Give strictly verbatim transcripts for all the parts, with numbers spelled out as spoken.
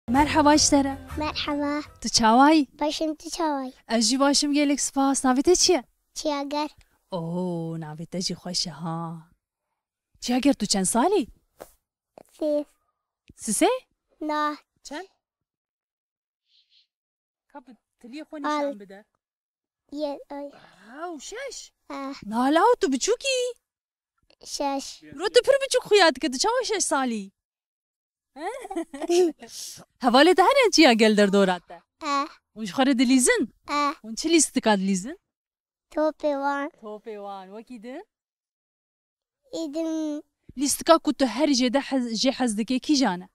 Merheba ji te re. Merheba. Tu çawayî? Baş im, tu çawayî? Ez jî baş im, gelek spas. Navê te çi ye? Çiyager. Oo, navê te jî xweş e ha. Çiyager, tu çend salî? Sê. Sisê? Na. Çend? Ka bi tiliyê xwe nîşan bide. Ye, ay. Ew şeş. Eh. Nala, tu biçûk î. Şeş. Ro tu pir biçûk xuya dike, tu çawa şeş salî? He? Hevalê te hene Çiyager li derdora te? Eh. Hûn ji xwe re dilîzin? Eh. Hûn çi lîstika dilîzin? Topê wan. Topê wan. Wekî din? Êdim. Lîstika ku tu herî zêde hez, jê hez dike kîjan e?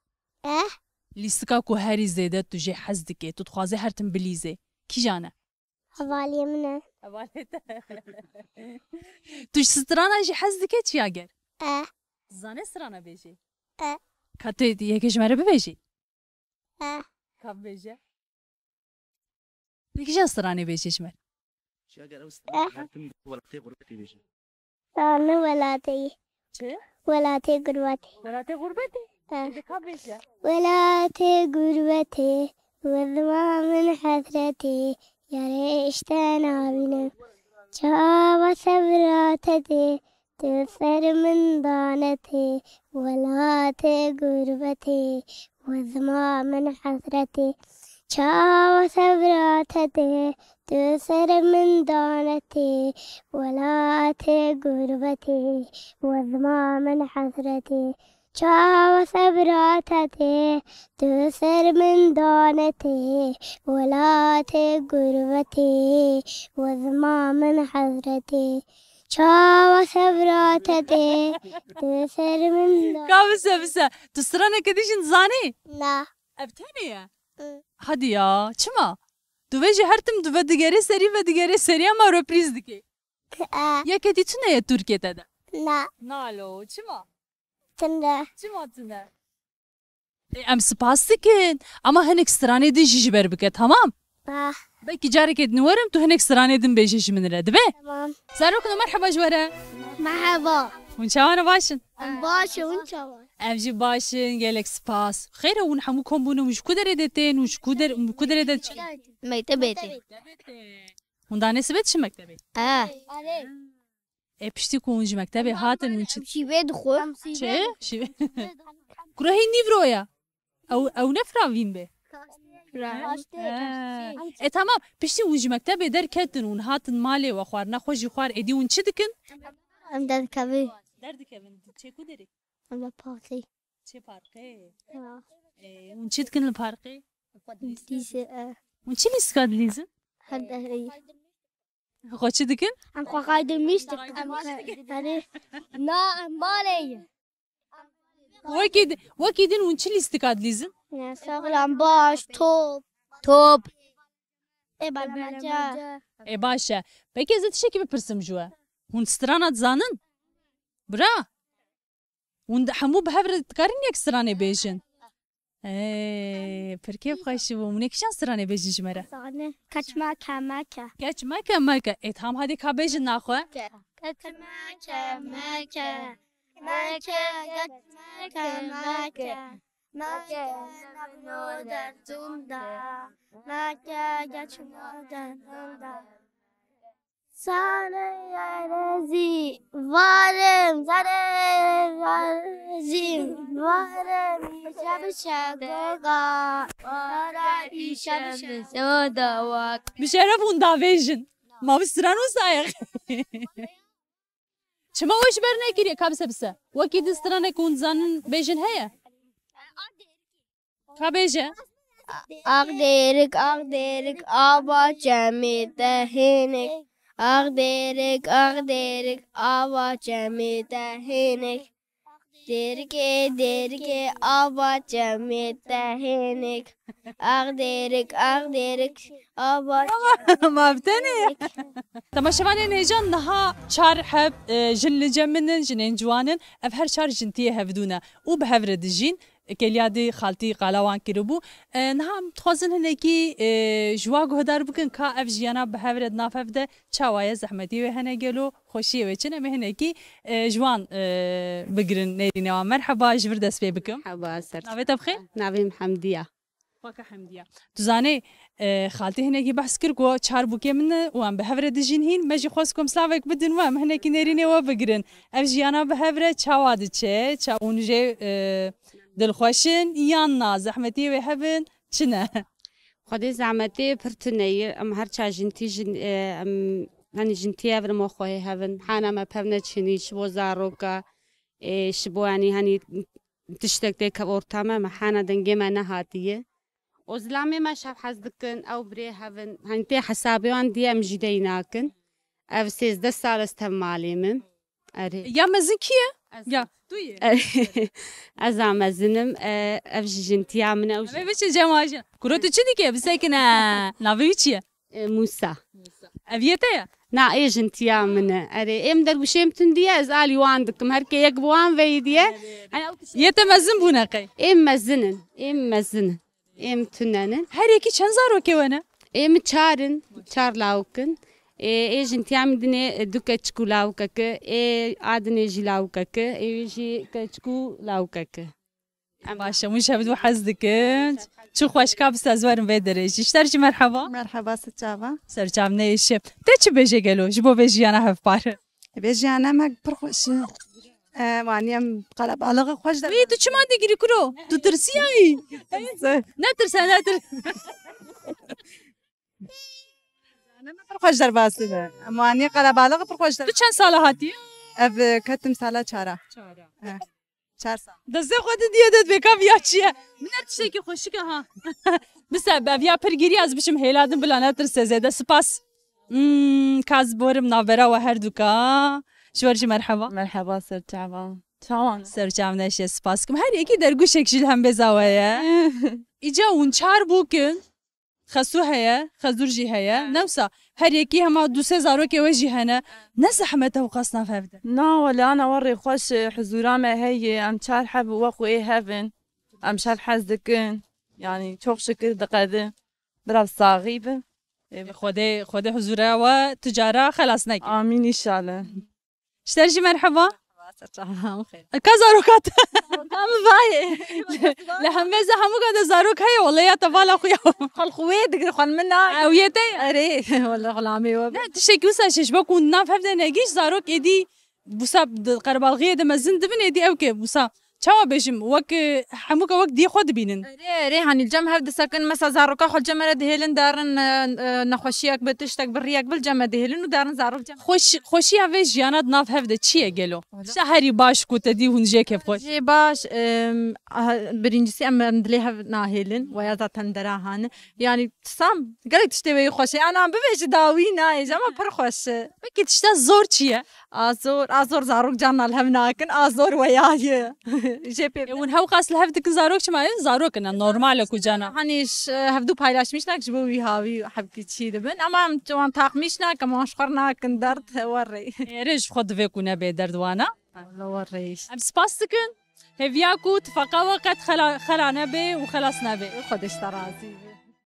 Eh? Lîstika ku herî zêde tu jê hez dike, tu dixwazî her tim bilîzê, kîjan e? Hevalê min e. Hevalê te. Tu ji strana jî hez dike Çiyager? Eh. Dizane strana bêjî? Eh. Ka tu yekê ji me re bibêjî? Eh. Ka bêje? Pêkî jî stranê bêje ji me. Çiyager ew Eh. Her tim welatê gurbetê bêje. Strana welatê. Çi? Welatê gurbetê. Welatê gurbetê? Eh. Ê de ka bêje? Welatê gurbetê, we dima min hesretê, yarê işte nabînim. Çawa sebra te dê, Tu ser min danetê, welatê gurbetê, we dima min hesretê. Çawa sebra te dê, tu ser min danetê, welatê gurbetê, we dima min hesretê. Çawa sebra te dê, tu ser min danetê, welatê gurbetê, we dima min hesretê. Çawa sebra te dê, tu ser min da. Ka bise, bise. Tu straneke din jî dizanî? Na. Ev tenê ye? Hı. Hadi ya, çima? Tu vê jî her tim tu vedigerê serî, vedigerê serî ama reprîz dikê. E. Yeke dî tune ye Tirkiyê te de? Na. Nalo, çima? Tune. Çima tune? Ê, em spas dikin. Ama hinek stranê din jî ji ber bike, tamam? Ah. Belkî carekê din werim, tu hinek stranê din bêje ji min re, dibe? Tamam. Zarokno, merheba ji we re. Merheba. Hûn çawa ne, baş in? Em baş in, hûn çawa? Em jî baş in, gelek spas. Xêr e, hûn hemû kom bûne, hûn ji ku derê de tên, hûn ji ku der-, hûn ku derê de diçin? Mektebê tên. Hûn danê sibe diçin mektebê? He. Ê, piştî ku hûn ji mektebê hatin, hûn çi? Şîvê dixwe. Çi? Şîvê. Kura hîn nîvro ye. Ew, ew ne firavîn be? Firavîn. He. E, tamam. Piştî hûn ji mektebê derketin, hûn hatin malê we xwarina xwe jî xwar, êdî hûn çi dikin? Em derdikevin. Derdikevin. Çê ku derê? Em de parkê. Çê parkê? Ya. E, hûn çi dikin li parkê? Dîse, e. Hûn çi lîstika dilîzin? Her derê. Xwe çi dikin? Em xwe xaydin miştik. Em xwe, yani, na, em malê ye. Wekî di-, wekî din hûn çi lîstika dilîzin? Ya, saxlam baş, top. Top. Ê, balmaca. Ê, baş e. Peki ez ê tiştekî bipirsim ji we. Hûn strana dizanin? Bira? Hûn di-, hemû bi hev re dikarin yek stranê bêjin? Ê, pir kêfxweş bû. Hûn ê kîjan stranê bêjin ji me re? Keç meke, meke. Keç meke, meke. Ê, tam hadê ka bêjin naxwe. Keç meke, meke. Meke, keç meke, meke. Meke, navno derdunda. Meke, keç no derdunda. Sarê yerezî varim, sarê yerezî varim, şe bi şe goga, vara îşe bi şe goda wak. Bi şeref hûn davêjin. Ma bi stran û sayex. Çima we ji ber nekiriye? Ka bise bise. Wekî di stranek hûn dizanin bêjin heye? Ka bêje. Ax dêrik, ax dêrik, ava çemê te hênik. Ax dêrik, ax dêrik, ava çemê te hênik. Dêrikê, dêrikê, ava çemê te hênik. Ax dêrik, ax dêrik, ava çemê te hênik. Ma bi tenê. Temaşevanên hêja, niha çar heb, e, jin li cem min in, jinên ciwan in. Ev her çar jin tiyê hevdû ne û bi hev re dijîn. Kêliya dê xaltî qala wan kiribû. E, niha em dixwazin hinekî, e, ji wa guhdar bikin ka ev jiyana bi hev re di nav hev de çawa ye, zehmetiyê wê hene gelo, xweşiyê wê çi ne? Em ê hinekî, e, ji wan, e, bigirin nêrînê wan. Merheba, ji vir dest pê bikim. Merheba, ser. Navê te bi xêr? Navê min Hemdiye. Xwaka hemdiya. Tu zanê, e, xaltê hinekî behs kir ku çar bûkê min ne û em bi hev re dijîn hîn, me jî xwest ku em slavek bidin we, em hinekî nêrînê we bigirin. Ev jiyana bi hev re çawa diçe? Ça hûn jê, e, dilxweş in yan na? Zehmetiyê wê hebin, çi ne? Xwedê zehmetê pir tune ye. Em her çar jintî jin, e, em, hani jintî hev in, em xwehê hev in. Hana me pev neçinî, ji bo zaroka, e, ji bo, yani, hani, tiştek tê kev orta me, me hana dengê me nehatiye. Ozlamê me şev hez dikin, ew birê hev in. Hani tê hesabê wan diye em jî dey nakin. Ev sêzdeh sal ez tev malê min. Erê. Ya mezin kî ye? Ez Ya, tu yê. Ez a mezin im, e, ev jî jintiya min e, ew jî Em ê biçin cem ajin. Kuro tu çi dike? Bisekine. Navê wî çi ye? E, Musa. Ev yê te ye? Na, ê jintiya min e. Erê, êm derguşêm tundî ye, ez alî wan dikim. Her kê yek bi wan veyî diye. Hani ew Yê te mezin bûne qey? Êm mezin in. Êm mezin in. Êm tune ne. Her yekî çend zarokê we ne? Ê min çar in, çar lawik in. Ê, ê jintiya min dinê, e, du keçik û lawikek e, ê a dinê jî lawikek e, ê wî jî keçik û lawikek e. Em Baş e, hûn ji hev du hez dikin. Çi xweş ka bise ez werim vê derê jî. Ji te re jî merheba. Merheba, ser çava. Ser çav neyşe. Te çi bêje gelo ji bo vê jiyana hevpar? Vê jiyana me pir xweş e. E, wanî em qelebalixê xweş de Wî, tu çima digirî kuro? Tu tirsiyayî? Netirse, netir. Pir xweş derbas dibe. Em wanî qelebalixê pir xweş der- Tu çend sala hatî? Ev, e, ketim sala çara. Çara. He. Çar sal. Destê xwe di diye de dibê ka viya çi ye? Min ne tiştekî xweşik e ha. Bise, ev ya pir girî ez biçim hêla din bila netirse zêde. Spas. Hmm, ka ez borim navbera we her du ka. Ji we re jî merheba. Merheba, ser çava. Çawan? Ser çav neşe, spas kim. Her yekî derguşek jî li hembêza we ye. Îca hûn çar bûk in. Xesû heye, Xezûr jî heye. Evet. Newsa her yekî hema du sê zarokê we jî hene. Ne zehmet e û qas nav hev de? Na, wele ana we rê xweş e, huzûra me heye, em çar heb wek ê hev in. Em şev hez dikin. Yani çok şükür diqedin. Biraz saxî bin. Ê, Xwedê, Xwedê huzûra we tu cara xelas neke. Amîn înşallah. Ji te re jî merheba. Ka zaroka te? Ka min vayê. Li hembêza hemûka de zarok heye, wele ya te vala xwe ya. Xal xwe wê digir, xal min na. Ew yê te ye? Erê, wele xulamê we. Ne, tiştekî wisa şeş be ku nav hev de negîş zarok êdî busa di qerebalxiyê de mezin dibin, êdî ew ke busa. Çawa bêjim, wek, e, hemûka wek diyê xwe dibînin. Erê, erê, hanî li cem hev disekin, mesela zaroka xwe li cem me re dihêlin derin, e, e, nexweşiyek bi, tiştek bi, riyek bi li cem me dihêlin û derin zarok cem. Xweş-, xweşiya vê jiyana di nav hev de çi ye gelo? Wala. Tişta herî baş ku te dî hûn jê kêfxweş? Jê baş, em, aha, birincisi em, em dilê hev nahêlin, weya zaten dera hane. Yani, tisam, gelek tiştê wê xweş e. Ana bibêje dawî nayê, ama pir xweş e. Peki tişta zor çi ye? A zor, a zor zarok carna li hev nakin, a zor weya ye. Jê pê Ê, hûn hewqas li hev dikin zarok çima ye? Zarok in, normal e ku cana. Hani ş-, hevdu paylaşmîş nak ji bo wî hawî hevkî çî dibin. Ama em wan taqmîş nakin, wan ji xwe nakin derd, werê. Ê, rê ji xwe divê ku nebê derd wana. Wala werê. Em spas dikin. Hêviya ku tifaqa we qet xela, xela nebe û xelas nebe. Xwedê ji te razî be.